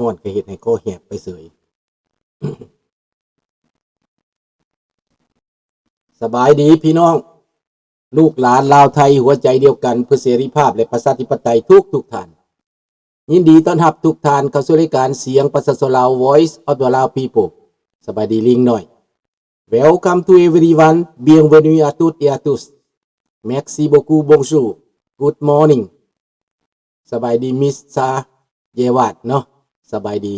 ຮ້ອນກໍເຮັດໃຫ້ຄໍແຫບໄປເສີຍ. ສະບາຍດີພີ່ນ້ອງ ລູກຫຼານລາວໄທຫົວໃຈດຽວກັນເພື່ອເສລີພາບ ແລະ ປະຊາທິປະໄຕທຸກໆທ່ານ. ຍິນດີຕ້ອນຮັບທຸກທ່ານເຂົ້າສູ່ລາຍການສຽງປະຊາຊົນລາວ Voice of the Lao People. ສະບາຍດີລິງນ້ອຍ. Welcome to everyone. Bienvenue à toutes et à tous. Merci beaucoup. Bonjour. Good morning. ສະບາຍດີມິສຊາເຢວາດເນາະ. ສະບາຍດີ.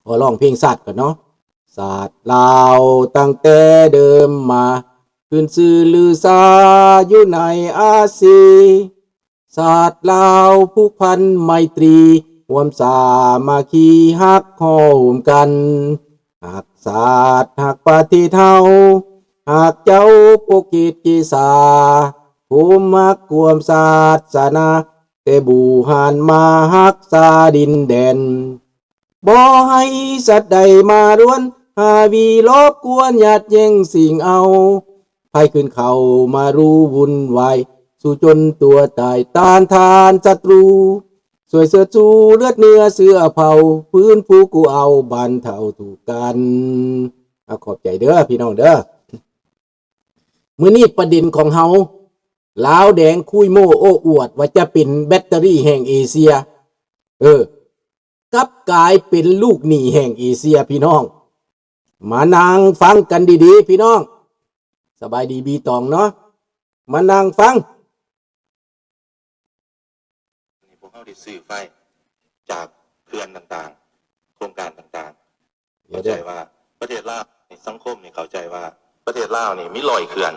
ຂໍຮ້ອງເພງຊາດກ່ອນເນາະ. ຊາດລາວຕັ້ງແຕ່ເດີມມາ ຂຶ້ນຊື່ລືຊາຢູ່ໃນອາຊີ. ຊາດລາວຜູກພັນໄມຕີ ຮ່ວມສາມັກຄີຮັກຫໍ່ໂຮມກັນ. ຮັກຊາດຮັກປະເທດເຮົາ ຮັກເຈົ້າປົກເກດເກສາ ພູມຮັກຄວາມສາສະໜາ ແຕ່ບູຮານມາຮັກສາດິນແດນ. ບໍ່ໃຫ້ສັດໃດມາລວນ ຫາວີລອບກວນ ຍາດແຍ່ງຊິງເອົາ. ໃຜຂຶ້ນເຂົ້າມາຮູ້ວຸ່ນວາຍ ສູ້ຈົນຕົວຕາຍ ຕ້ານທານສັດຕູ. ຊ່ວຍເຊີດຊູເລືອດເນື້ອເຊື້ອເຜົ່າ ຟື້ນຟູກູ້ເອົາບັນເທົາທຸກກັນ. ອາ ຂອບໃຈເດີພີ່ນ້ອງເດີ. ມື້ນີ້ປະເດັນຂອງເຮົາ ລາວແດງຄຸຍໂມ້ໂອ້ອວດວ່າຈະເປັນແບັດເຕີຣີແຫ່ງເອເຊຍ ເອີ ກັບກາຍເປັນລູກໜີ້ແຫ່ງເອເຊຍພີ່ນ້ອງ. ມານັ່ງຟັງກັນດີໆພີ່ນ້ອງ. ສະບາຍດີບີຕອງເນາະ. ມານັ່ງຟັງ. ພວກເຮົາໄດ້ຊື້ໄຟຈາກເຂື່ອນຕ່າງໆ ໂຄງການຕ່າງໆ. ເຂົ້າໃຈວ່າປະເທດລາວ ສັງຄົມນີ້ເຂົ້າໃຈວ່າປະເທດລາວນີ້ມີຮ້ອຍເຂື່ອນ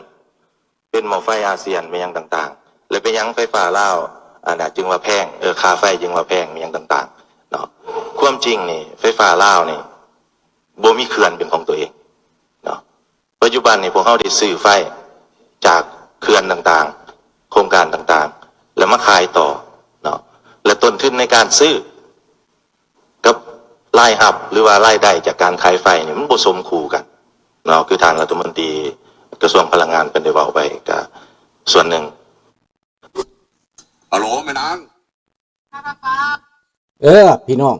ເປັນໝໍ້ໄຟອາຊຽນ ແມ່ນຫຍັງຕ່າງໆ ແລະ ເປັນຫຍັງໄຟຟ້າລາວ ອັນນ່າ ຈຶ່ງວ່າແພງ ເອີ ຄ່າໄຟຈຶ່ງວ່າແພງ ແມ່ນຫຍັງຕ່າງໆເນາະ. ຄວາມຈິງນີ້ ໄຟຟ້າລາວນີ້ບໍ່ມີເຂື່ອນເປັນຂອງຕົວເອງເນາະ. ປັດຈຸບັນນີ້ພວກເຮົາໄດ້ຊື້ໄຟຈາກເຂື່ອນຕ່າງໆ ໂຄງການຕ່າງໆ ແລ້ວມາຂາຍຕໍ່ເນາະ ແລະ ຕົ້ນທຶນໃນການຊື້ກັບລາຍຮັບ ຫຼືວ່າລາຍໄດ້ຈາກການຂາຍໄຟນີ້ ມັນບໍ່ສົມຄູ່ກັນເນາະ ຄືທ່ານລັດຖະມົນຕີກະຊວງພະລັງງານເພິ່ນໄດ້ເວົ້າໄປກະສ່ວນໜຶ່ງ. ຮັລໂຫຼ ແມ່ນາງ. ເອີ ພີ່ນ້ອງ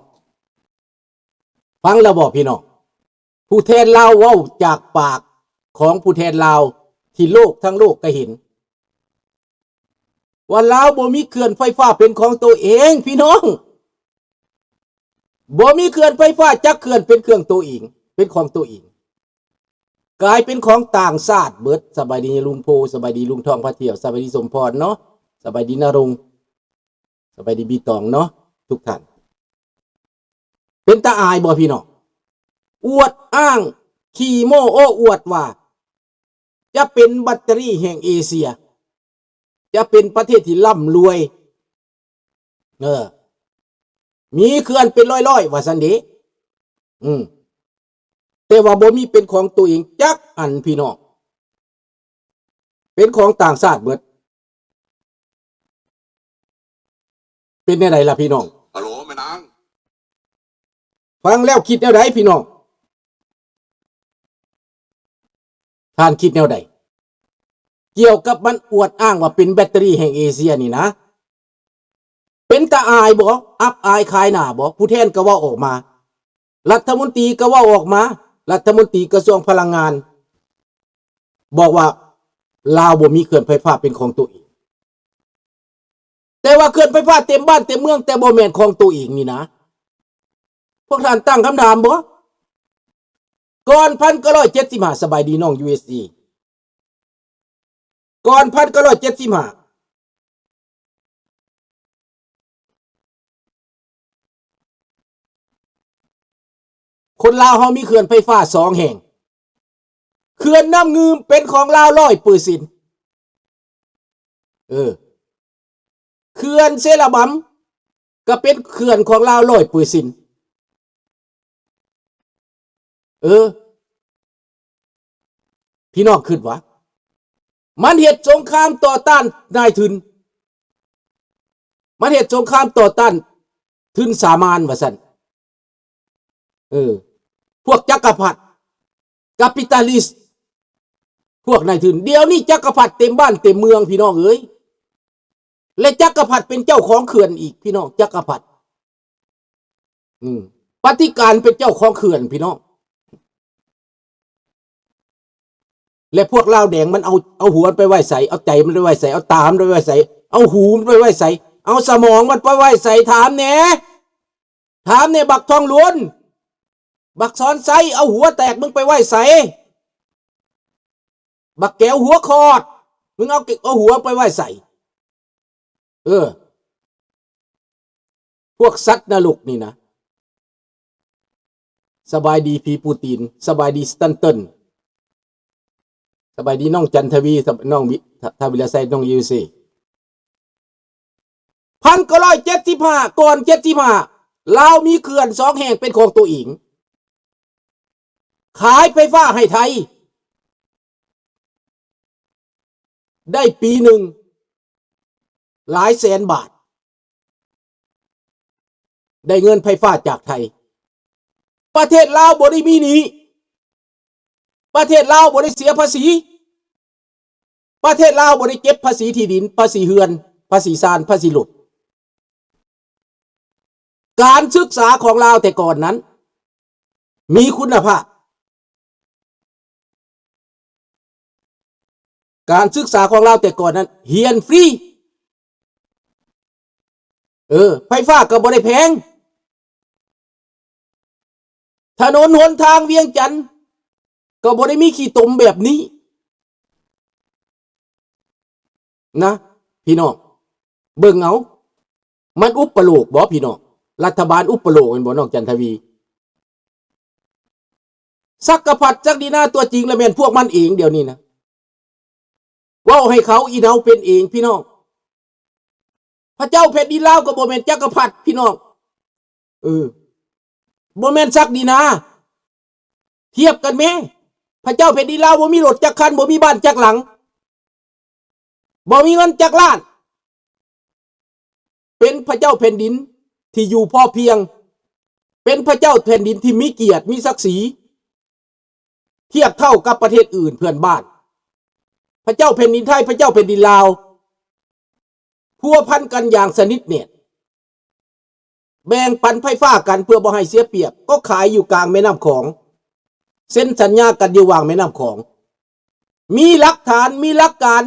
ຟັງແລ້ວບໍ່ພີ່ນ້ອງ? ຜູ້ແທນລາວເວົ້າຈາກປາກຂອງຜູ້ແທນລາວ ທີ່ໂລກທັງໂລກກໍເຫັນ ວ່າລາວບໍ່ມີເຂື່ອນໄຟຟ້າເປັນຂອງໂຕເອງພີ່ນ້ອງ. ບໍ່ມີເຂື່ອນໄຟຟ້າຈັກເຂື່ອນເປັນເຂື່ອງໂຕເອງ ເປັນຂອງໂຕເອງ. ກາຍເປັນຂອງຕ່າງຊາດເບິດ. ສະບາຍດີລຸງໂພ, ສະບາຍດີລຸງທອງພາທ່ຽວ, ສະບາຍດີສົມພອນເນາະ, ສະບາຍດີນະລົງ, ສະບາຍດີບີຕອງເນາະ ທຸກທ່ານ. ເປັນຕາອາຍບໍ່ພີ່ນ້ອງ? ອວດອ້າງ ຂີ້ໂມ້ໂອ້ອວດວ່າ ຈະເປັນແບັດເຕີຣີແຫ່ງເອເຊຍ, ຈະເປັນປະເທດທີ່ລ່ຳລວຍ, ເອີ ມີເຂື່ອນເປັນຮ້ອຍໆ ວ່າຊັ້ນເດ. ອືມ ແຕ່ວ່າບໍ່ມີເປັນຂອງໂຕເອງຈັກອັນພີ່ນ້ອງ, ເປັນຂອງຕ່າງຊາດເບິດ. ເປັນແນວໃດລະພີ່ນ້ອງ? ຮັລໂຫຼ ແມ່ນາງ. ຟັງແລ້ວຄິດແນວໃດພີ່ນ້ອງ? ທ່ານຄິດແນວໃດ ກ່ຽວກັບມັນອວດອ້າງວ່າເປັນແບັດເຕີຣີແຫ່ງເອເຊຍນີ້ນະ? ເປັນຕາອາຍບໍ່? ອັບອາຍຂາຍໜ້າບໍ່? ຜູ້ແທນກໍເວົ້າອອກມາ, ລັດຖະມົນຕີກໍເວົ້າອອກມາ, ລັດຖະມົນຕີກະຊວງພະລັງງານ ບອກວ່າລາວບໍ່ມີເຂື່ອນໄຟຟ້າເປັນຂອງຕົວເອງ. ແຕ່ວ່າເຂື່ອນໄຟຟ້າເຕັມບ້ານເຕັມເມືອງ ແຕ່ບໍ່ແມ່ນຂອງໂຕເອງນີ້ນະ. ພວກທ່ານຕັ້ງຄຳຖາມບໍ່? ກ່ອນພັນເກົ້າຮ້ອຍເຈັດສິບຫ້າ ສະບາຍດີນ້ອງ ຢູເອສເອ ກ່ອນພັນເກົ້າຮ້ອຍເຈັດສິບຫ້າ ຄົນລາວເຮົາມີເຂື່ອນໄຟຟ້າສອງແຫ່ງ. ເຂື່ອນນ້ຳງື່ມເປັນຂອງລາວຮ້ອຍເປີເຊັນ. ເອີ ເຂື່ອນເຊລະບຳກໍເປັນເຂື່ອນຂອງລາວຮ້ອຍເປີເຊັນ. ເອີ ພີ່ນ້ອງຄິດວ່າ ມັນເຮັດສົງຄາມຕໍ່ຕ້ານນາຍທຶນ, ມັນເຮັດສົງຄາມຕໍ່ຕ້ານທຶນສາມານວ່າຊັ້ນ. ເອີ ພວກຈັກກະພັດ capitalist ພວກນາຍທຶນ. ດຽວນີ້ຈັກກະພັດເຕັມບ້ານເຕັມເມືອງ ພີ່ນ້ອງເອີຍ, ແລະ ຈັກກະພັດເປັນເຈົ້າຂອງເຂື່ອນອີກ ພີ່ນ້ອງ. ຈັກກະພັດ ອືມ ປະຕິການເປັນເຈົ້າຂອງເຂື່ອນ ພີ່ນ້ອງ. ແລະ ພວກລາວແດງມັນເອົາ ເອົາຫົວໄປໄວ້ໃສ? ເອົາໃຈມັນໄປໄວ້ໃສ? ເອົາຕາມັນໄປໄວ້ໃສ? ເອົາຫູມັນໄປໄວ້ໃສ? ເອົາສະໝອງມັນໄປໄວ້ໃສ? ຖາມແດ່ ຖາມແດ່ ບັກທອງລຸນ ບັກສອນໄຊ ເອົາຫົວແຕກມຶງໄປໄວ້ໃສ? ບັກແກວຫົວຂອດ ມຶງເອົາ ເອົາຫົວໄປໄວ້ໃສ? ເອີ ພວກສັດນະລົກນີ້ນະ. ສະບາຍດີຜີປູຕີນ ສະບາຍດີສະຕັນເຕີນ ສະບາຍດີນ້ອງຈັນທະວີ ສະ ນ້ອງວິ ທະ ທະວິລະໄຊ ນ້ອງຢູຊີ. ພັນເກົ້າຮ້ອຍເຈັດສິບຫ້າ ກ່ອນເຈັດສິບຫ້າ ລາວມີເຂື່ອນສອງແຫ່ງເປັນຂອງໂຕເອງ ຂາຍໄຟຟ້າໃຫ້ໄທ ໄດ້ປີໜຶ່ງຫຼາຍແສນບາດ ໄດ້ເງິນໄຟຟ້າຈາກໄທ. ປະເທດລາວບໍ່ໄດ້ມີໜີ້ ປະເທດລາວບໍ່ໄດ້ເສຍພາສີ ປະເທດລາວບໍ່ໄດ້ເກັບພາສີທີ່ດິນ ພາສີເຮືອນ ພາສີຊານ ພາສີລົດ. ການສຶກສາຂອງລາວແຕ່ກ່ອນນັ້ນມີຄຸນນະພາບ. ການສຶກສາຂອງລາວແຕ່ກ່ອນນັ້ນຮຽນຟຣີ. ເອີ ໄຟຟ້າກໍບໍ່ໄດ້ແພງ. ຖະໜົນຫົນທາງວຽງຈັນກໍບໍ່ໄດ້ມີຂີ້ຕົມແບບນີ້ນະ ພີ່ນ້ອງ. ເບິ່ງເອົາ ມັນອຸປະໂລກບໍ່ ພີ່ນ້ອງ? ລັດຖະບານອຸປະໂລກແມ່ນບໍ່ ນ້ອງຈັນທະວີ? ຈັກກະພັດ ສັກດິນາຕົວຈິງລະແມ່ນພວກມັນເອງດຽວນີ້ນະ. ເວົ້າໃຫ້ເຂົາອີເນົາເປັນເອງ ພີ່ນ້ອງ. ພະເຈົ້າແຜ່ນດິນລາວກໍບໍ່ແມ່ນຈັກກະພັດ ພີ່ນ້ອງ. ເອີ ບໍ່ແມ່ນສັກດິນາ. ທຽບກັນແມ້. ພະເຈົ້າແຜ່ນດິນລາວບໍ່ມີລົດຈັກຄັນ ບໍ່ມີບ້ານຈັກຫຼັງ ບໍ່ມີເງິນຈັກລ້ານ. ເປັນພະເຈົ້າແຜ່ນດິນທີ່ຢູ່ພໍພຽງ. ເປັນພະເຈົ້າແຜ່ນດິນທີ່ມີກຽດ ມີສັກສີ. ທຽບເທົ່າກັບປະເທດອື່ນເພື່ອນບ້ານ. ພະເຈົ້າແຜ່ນດິນໄທ ພະເຈົ້າແຜ່ນດິນລາວ ພົວພັນກັນຢ່າງສະໜິດແໜ້ນ. ແບ່ງປັນໄຟຟ້າກັນເພື່ອບໍ່ໃຫ້ເສຍປຽບ ກໍຂາຍຢູ່ກາງແມ່ນ້ຳຂອງ. ເຊັນສັນຍາກັນຢູ່ຫວ່າງແມ່ນ້ຳຂອງ. ມີຫຼັກຖານ ມີຫຼັກການ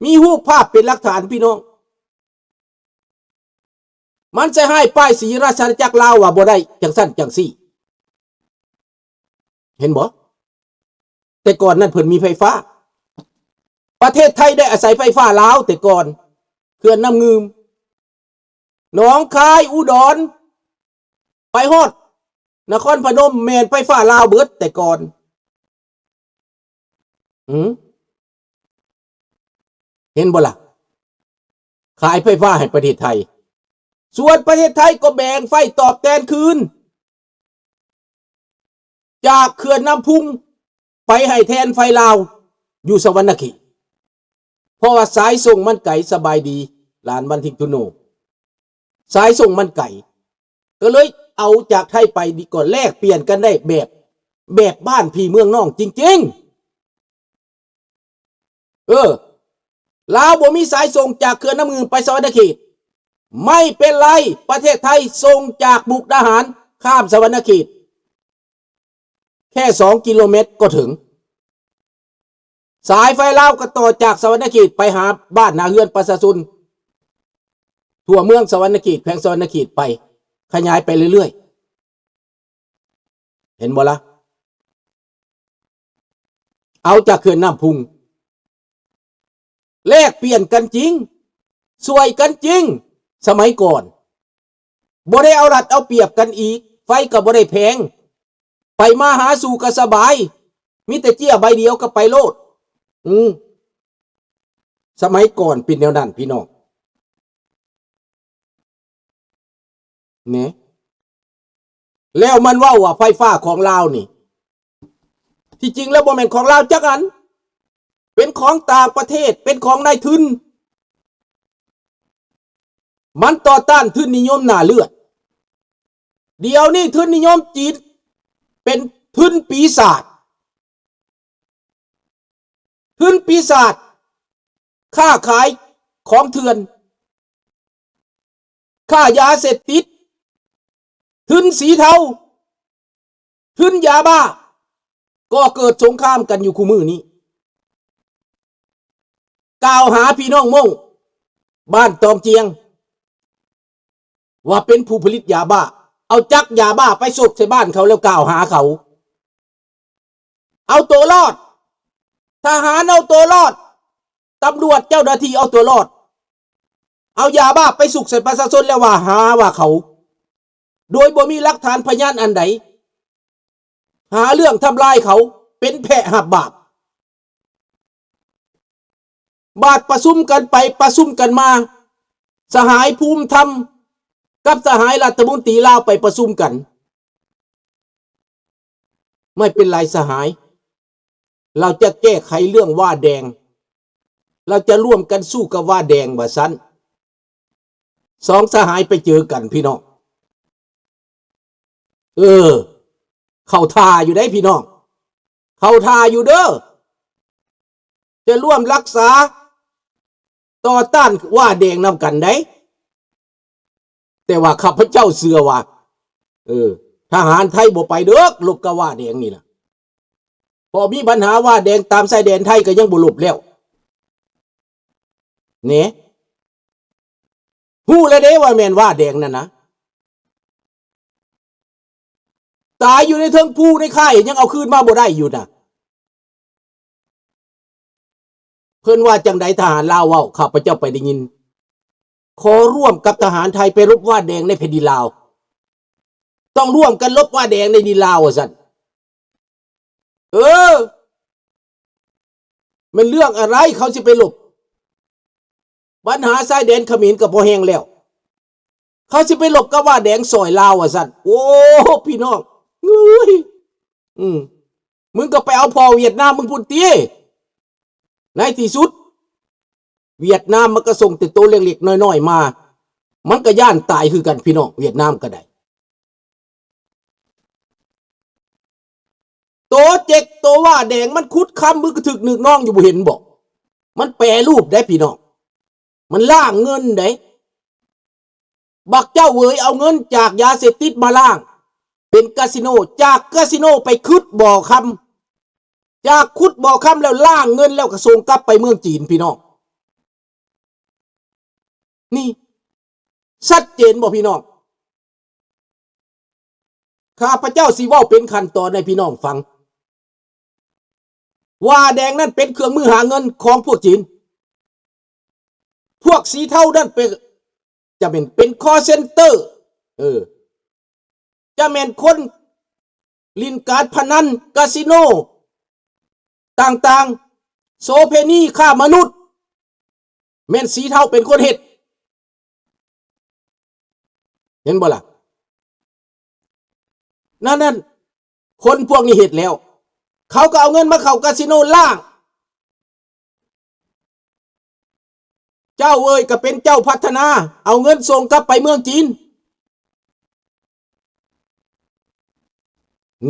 ມີຮູບພາບເປັນຫຼັກຖານ ພີ່ນ້ອງ. ມັນໃສ່ຮ້າຍປ້າຍສີລາຊະອານາຈັກລາວວ່າບໍ່ໄດ້ ຈັ່ງຊັ້ນຈັ່ງຊີ້ ເຫັນບໍ່? ແຕ່ກ່ອນນັ້ນເພິ່ນມີໄຟຟ້າ. ປະເທດໄທໄດ້ອາໄສໄຟຟ້າລາວແຕ່ກ່ອນ. ເຂື່ອນນ້ຳງື່ມ ໜອງຄາຍ ອຸດອນ ໄປຮອດນະຄອນພະນົມ ແມ່ນໄຟຟ້າລາວເບິດແຕ່ກ່ອນ. ອືມ ເຫັນບໍ່ລະ? ຂາຍໄຟຟ້າໃຫ້ປະເທດໄທ. ສ່ວນປະເທດໄທກໍແບ່ງໄຟຕອບແທນຄືນ ຈາກເຂື່ອນນ້ຳພຸງໄປໃຫ້ແທນໄຟລາວຢູ່ສະຫວັນນະເຂດ. ເພາະວ່າສາຍສົ່ງມັນໄກ. ສະບາຍດີຫຼານວັນທິດທຸໂນ. ສາຍສົ່ງມັນໄກ ກໍເລີຍເອົາຈາກໄທໄປ ດີກວ່າແລກປ່ຽນກັນໄດ້ແບບ ແບບບ້ານພີ່ເມືອງນ້ອງຈິງໆ. ເອີ ລາວບໍ່ມີສາຍສົ່ງຈາກເຂື່ອນນ້ຳງື່ມໄປສະຫວັນນະເຂດ. ໄມ່ເປັນໄລ, ປະເທດໄທສົ່ງຈາກມຸກດາຫານຂ້າມສະຫວັນນະເຂດ ແຄ່ສອງກິໂລແມັດກໍເຖິງ. ສາຍໄຟລາວກໍຕໍ່ຈາກສະຫວັນນະເຂດໄປຫາບ້ານໜ້າເຮືອນປະຊາຊົນ ທົ່ວເມືອງສະຫວັນນະເຂດ, ແຂວງສະຫວັນນະເຂດໄປ, ຂະຫຍາຍໄປເລື້ອຍໆ. ເຫັນບໍ່ລະ? ເອົາຈາກເຂື່ອນນ້ຳພຸງ ແລກປ່ຽນກັນຈິງ, ຊ່ວຍກັນຈິງ. ສະໄໝກ່ອນ ບໍ່ໄດ້ເອົາລັດເອົາປຽບກັນອີກ, ໄຟກໍບໍ່ໄດ້ແພງ, ໄປມາຫາສູ່ກໍສະບາຍ, ມີແຕ່ເຈ້ຍໃບດຽວກໍໄປໂລດ. ອືມ ສະໄໝກ່ອນເປັນແນວນັ້ນ ພີ່ນ້ອງ. ແນະ ແລ້ວມັນເວົ້າວ່າໄຟຟ້າຂອງລາວນີ້ ທີ່ຈິງແລ້ວບໍ່ແມ່ນຂອງລາວຈັກອັນ, ເປັນຂອງຕ່າງປະເທດ, ເປັນຂອງນາຍທຶນ. ມັນຕໍ່ຕ້ານທຶນນິຍົມໜ້າເລືອດ. ດຽວນີ້ທຶນນິຍົມຈີນເປັນທຶນປີສາດ. ທຶນປີສາດ ຄ້າຂາຍຂອງເຖື່ອນ, ຄ້າຢາເສບຕິດ, ທຶນສີເທົາ ທຶນຢາບ້າ ກໍເກີດສົງຄາມກັນຢູ່ຄູ່ມື້ນີ້. ກ່າວຫາພີ່ນ້ອງມົ້ງບ້ານຕອງຈຽງ ວ່າເປັນຜູ້ຜະລິດຢາບ້າ, ເອົາຈັກຢາບ້າໄປສົກໃສ່ບ້ານເຂົາແລ້ວກ່າວຫາເຂົາ. ເອົາຕົວລອດ, ທະຫານເອົາຕົວລອດ, ຕຳຫຼວດເຈົ້າໜ້າທີ່ເອົາຕົວລອດ, ເອົາຢາບ້າໄປສຸກໃສ່ປະຊາຊົນແລ້ວວ່າຫາວ່າເຂົາ ໂດຍບໍ່ມີຫຼັກຖານພະຍານອັນໃດ, ຫາເລື່ອງທຳລາຍເຂົາ ເປັນແພະຮັບບາບ. ບາດປະຊຸມກັນໄປປະຊຸມກັນມາ, ສະຫາຍພູມທຳກັບສະຫາຍລັດຖະມົນຕີລາວໄປປະຊຸມກັນ. ໄມ່ເປັນໄລສະຫາຍ, ລາວຈະແກ້ໄຂເລື່ອງວ້າແດງ, ລາວຈະຮ່ວມກັນສູ້ກັບວ້າແດງ ວ່າຊັ້ນ. ສອງສະຫາຍໄປເຈີກັນພີ່ນ້ອງ. ເອີ ເຂົ້າທ່າຢູ່ເດ້ພີ່ນ້ອງ, ເຂົ້າທ່າຢູ່ເດີ. ຈະຮ່ວມຮັກສາຕໍ່ຕ້ານວ້າແດງນຳກັນໄດ໋. ແຕ່ວ່າຂ້າພະເຈົ້າເຊື່ອວ່າ ເອີ ທະຫານໄທບໍ່ໄປເດີ ລົບກັບວ້າແດງນີ້ລະ. ເພາະມີບັນຫາວ້າແດງຕາມຊາຍແດນໄທກໍຍັງບໍ່ລົບແລ້ວ ແໜ ຮູ້ແລ້ວເດ້ວ່າແມ່ນວ້າແດງນັ້ນນະ. ຕາຍຢູ່ໃນເທິງພູໃນຄ້າຍ ຍັງເອົາຄືນມາບໍ່ໄດ້ຢູ່ນະ. ເພິ່ນວ່າຈັ່ງໃດ ທະຫານລາວເວົ້າ ຂ້າພະເຈົ້າໄປໄດ້ຍິນ. ຂໍຮ່ວມກັບທະຫານໄທໄປລົບວ້າແດງໃນແຜ່ນດິນລາວ. ຕ້ອງຮ່ວມກັນລົບວ້າແດງໃນດິນລາວ ວ່າຊັ້ນ. ເອີ ແມ່ນເລື່ອງອະໄລເຂົາຊິໄປລົບ? ບັນຫາຊາຍແດນຂະເໝນກໍພໍແຮງແລ້ວ, ເຂົາຊິໄປລົບກັບວ້າແດງຊ່ອຍລາວ ວ່າຊັ້ນ. ໂອ້ ພີ່ນ້ອງເອີຍ ອືມ ມຶງກໍໄປເອົາພໍ່ຫວຽດນາມມຶງພຸ້ນຕິ. ໃນທີ່ສຸດ ຫວຽດນາມມັນກໍສົ່ງແຕ່ໂຕເລັກໆນ້ອຍໆມາ, ມັນກໍຢ້ານຕາຍຄືກັນ ພີ່ນ້ອງ. ຫວຽດນາມກໍໄດ້ ໂຕເຈັກໂຕວ້າແດງ ມັນຂຸດຄຳ ມັນກະຖືກນຶກນອງຢູ່ ບໍ່ເຫັນບໍ? ມັນແປຮູບໄດ໋ພີ່ນ້ອງ, ມັນລ້າງເງິນໄດ໋. ບັກເຈົ້າເຫວີຍ ເອົາເງິນຈາກຢາເສບຕິດມາລ້າງເປັນກາສິໂນ, ຈາກກາສິໂນໄປຂຸດບໍ່ຄຳ, ຈາກຂຸດບໍ່ຄຳແລ້ວລ້າງເງິນ ແລ້ວກະສົ່ງກັບໄປເມືອງຈີນ ພີ່ນ້ອງ. ນີ້ ຊັດເຈນບໍ່ພີ່ນ້ອງ? ຂ້າພະເຈົ້າຊິເວົ້າເປັນຂັ້ນຕອນໃຫ້ພີ່ນ້ອງຟັງ. ວ້າແດງນັ້ນເປັນເຄື່ອງມືຫາເງິນຂອງພວກຈີນ. ພວກສີເທົານັ້ນເປັນ ຈະແມ່ນເປັນຄໍເຊັນເຕີ ເອີ ຈະແມ່ນຄົນຫຼິ້ນການພະນັນ ກາສິໂນຕ່າງໆ ໂສເພນີ ຄ້າມະນຸດ ແມ່ນສີເທົາເປັນຄົນເຮັດ. ເຫັນບໍ່ລະ? ນັ້ນ ນັ້ນ ຄົນພວກນີ້ເຮັດແລ້ວ ເຂົາກໍເອົາເງິນມາເຂົ້າກາສິໂນລ້າງ. ເຈົ້າເອີຍ ກໍເປັນເຈົ້າພັດທະນາ ເອົາເງິນສົ່ງກັບໄປເມືອງຈີນ.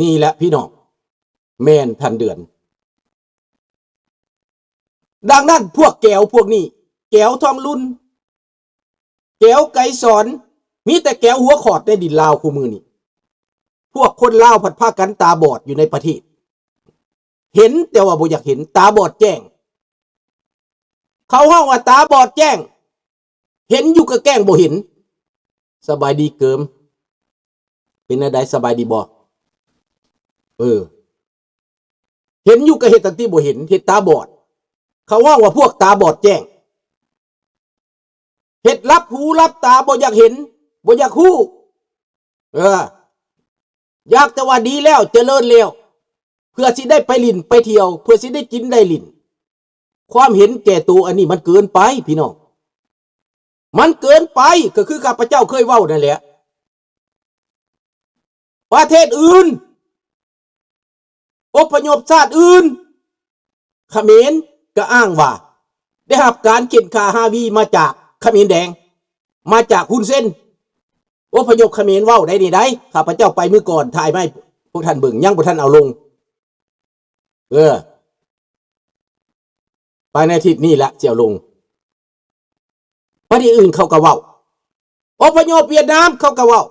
ນີ້ແຫຼະພີ່ນ້ອງ ແມ່ນທ່ານເດືອນ. ດັ່ງນັ້ນພວກແກວພວກນີ້ ແກວທອງລຸນ ແກວໄກສອນ ມີແຕ່ແກວຫົວຂອດໃນດິນລາວຄູ່ມື້ນີ້. ພວກຄົນລາວພັດພາກັນຕາບອດຢູ່ໃນປະເທດ ເຫັນແຕ່ວ່າບໍ່ຢາກເຫັນ ຕາບອດແຈ້ງ. ເຂົາຮ້ອງວ່າຕາບອດແຈ້ງ ເຫັນຢູ່ກໍແກ້ງບໍ່ເຫັນ. ສະບາຍດີເກີມ. ເປັນແນວໃດ ສະບາຍດີບໍ່? ເອີ ເຫັນຢູ່ກໍເຮັດຕັ້ງຕິບໍ່ເຫັນ ເຮັດຕາບອດ. ເຂົາເວົ້າວ່າພວກຕາບອດແຈ້ງ ເຮັດຫຼັບຫູຫຼັບຕາ ບໍ່ຢາກເຫັນ ບໍ່ຢາກຮູ້. ເອີ ຢາກແຕ່ວ່າດີແລ້ວ ຈະເລີນແລ້ວ ເພື່ອຊິໄດ້ໄປຫຼິ້ນໄປທ່ຽວ ເພື່ອຊິໄດ້ກິນໄດ້ຫຼິ້ນ. ຄວາມເຫັນແກ່ໂຕອັນນີ້ມັນເກີນໄປພີ່ນ້ອງ ມັນເກີນໄປ. ກໍຄືຂ້າພະເຈົ້າເຄີຍເວົ້ານັ້ນແຫຼະ ປະເທດອື່ນ ອົບພະຍົບຊາດອື່ນ ຂະເໝນກໍອ້າງວ່າໄດ້ຮັບການເຂັ່ນຂ້າຮາວີມາຈາກຂະເໝນແດງ ມາຈາກຮຸນເຊັນ. ອົບພະຍົບຂະເໝນເວົ້າໄດ້ນີ້ໄດ໋ ຂ້າພະເຈົ້າໄປມື້ກ່ອນ ຖ່າຍມາໃຫ້ພວກທ່ານເບິ່ງ ຍັງບໍ່ທັນເອົາລົງ. ເອີ ພາຍໃນອາທິດນີ້ລະຊິເອົາລົງ. ປະເທດອື່ນເຂົາກໍເວົ້າ ອົບພະຍົບຫວຽດນາມເຂົາກໍເວົ້າ